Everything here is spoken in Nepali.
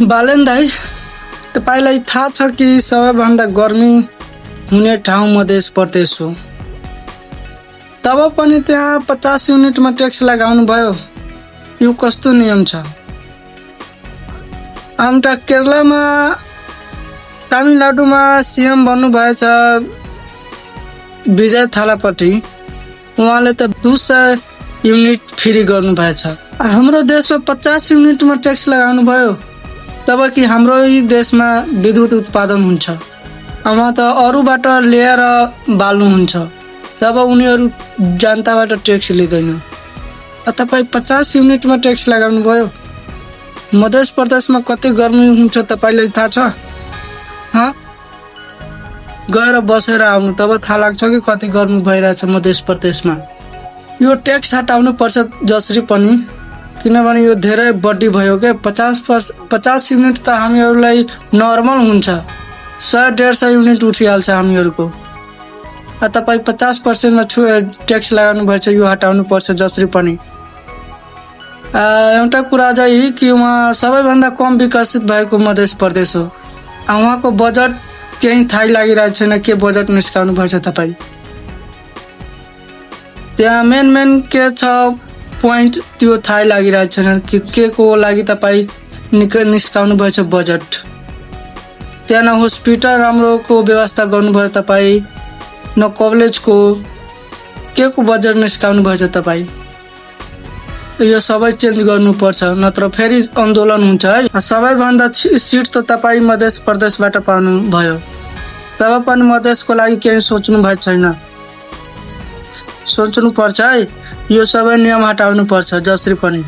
बालन दाई तपाईँलाई थाहा छ कि सबैभन्दा गर्मी हुने ठाउँ मध्य प्रदेश हो। तब पनि त्यहाँ 50 युनिटमा ट्याक्स लगाउनु भयो। यो कस्तो नियम छ? अन्त केरलामा तमिलनाडुमा सीएम बन्नुभएछ विजय थालापति। उहाँले त 200 युनिट फ्री गर्नुभएछ। हाम्रो देशमा 50 युनिटमा ट्याक्स लगाउनु भयो तब कि हाम्रो यी देशमा विद्युत उत्पादन हुन्छ। उहाँ त अरूबाट ल्याएर बाल्नुहुन्छ तब उनीहरू जनताबाट ट्याक्स लिँदैन। तपाईँ 50 युनिटमा ट्याक्स लगाउनु भयो। मध्य प्रदेशमा कति गर्मी हुन्छ तपाईँलाई थाहा छ? गएर बसेर आउनु तब थाहा लाग्छ कि कति गर्मी भइरहेछ मध्य प्रदेशमा। यो ट्याक्स हटाउनु पर्छ जसरी पनि, किनभने यो धेरै बढी भयो क्या। 50 युनिट त हामीहरूलाई नर्मल हुन्छ। 100-150 युनिट उठिहाल्छ हामीहरूको। तपाईँ 50%मा ट्याक्स लगाउनु भएछ, यो हटाउनु पर्छ जसरी पनि। एउटा कुरा चाहिँ कि उहाँ सबैभन्दा कम विकसित भएको मध्य प्रदेश हो। उहाँको बजेट केही थाहै लागिरहेको छैन के बजेट निस्काउनु भएछ तपाईँ। त्यहाँ मेन के छ पोइन्ट त्यो थाहै लागिरहेको छैन कि के को लागि तपाईँ निस्काउनु भएछ बजेट। त्यहाँ न हस्पिटल राम्रोको व्यवस्था गर्नुभयो तपाईँ, न कलेजको, के को बजेट निस्काउनु भएछ तपाईँ। यो सबै चेन्ज गर्नुपर्छ नत्र फेरि आन्दोलन हुन्छ है। सबैभन्दा सिट त तपाईँ मध्य प्रदेशबाट पाउनु भयो तब पनि मधेसको लागि केही सोच्नु भएको छैन। सोच्नु पर्छ है, यो सबै नियम हटाउनु पर्छ जसरी पनि।